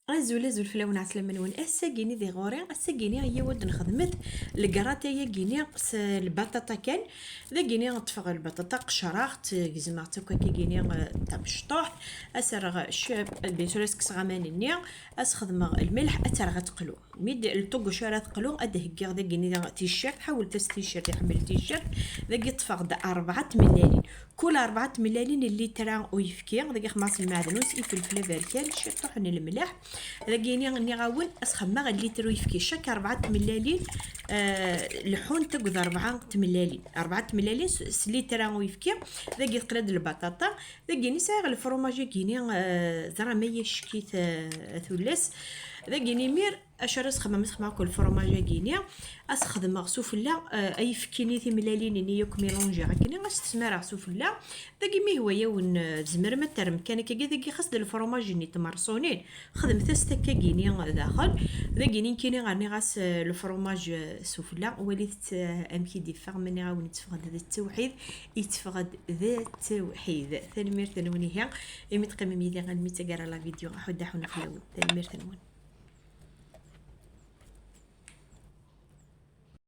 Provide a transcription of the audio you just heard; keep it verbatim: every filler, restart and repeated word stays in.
Azul, azul fell-awen, ɛeslama-nwen. Ass-agi-ni di ɣur-i, ass-agi-ni, yiwet nxedmet lgrata-agi-ni s lbaṭaṭa kan. Dagi-ni ṭṭfeɣ lbaṭaṭa, qecreɣ-tt, gezmeɣ-tt akk akka-agi-ni, eh, d tamecṭuḥt. Ad s-rreɣ cab, bien sûr, ad s-kkseɣ aman-nni, ad s-xedmeɣ lmelḥ, ad tt-rreɣ ad teqlu. Mi d lṭuguc ara teqlu, ad d-heggiɣ dagi-ni ticcert, ḥawlet-as ticcert, iḥemmel ticcert. Dagi ṭṭfeɣ-d rebɛa tmellalin. Kul rebɛa tmellalin n litra uyefki, dagi xemmeɣ s lmeɛdnus, ifelfel aberkan, ciṭṭuḥ n lemleḥ. Dagi-ni nniɣ-awen, ad s-xemmeɣ litr uyefki. Cak rebɛa tmellalin, eh, leḥḥunt akked rebɛa tmellalin. Rebɛa tmellalin s, s litra uyefki, dagi teqla-d lbaṭaṭa. Dagi-ni sɛiɣ lefrumaj-agi-ni, eh, ẓra ma yeccek-it, eh, tullas. Dagi-ni mir, acu ara s-xemmeɣ, ma s-xemmeɣ akk lefrumaj-agi-ni, ad s-xedmeɣ sufella, eh, ayefki-ni, timellalin-nni yakk mélangiɣ akken, ad s-tesmareɣ sufella. Dagi mi ihwa-yawen, eh, tzemrem ad terrem kan akka, dagi xas d lefrumaj-nni tmerṣunin, xedmet-as-t akka-agi-ni daxel. Dagi-ni nekkini rniɣ-as, eh, lefrumaj, eh, sufella. Walit-t, eh, amek i d-iffeɣ, ma nniɣ-awen itteffeɣ-d d ttewḥid, itteffeɣ-d d ttewḥid. Tanemmirt-nwen ihi, imi teqqimem yid-i almi d taggara la vidéo, aḥuddu aḥunn fell-awen. Tanemmirt-nwen.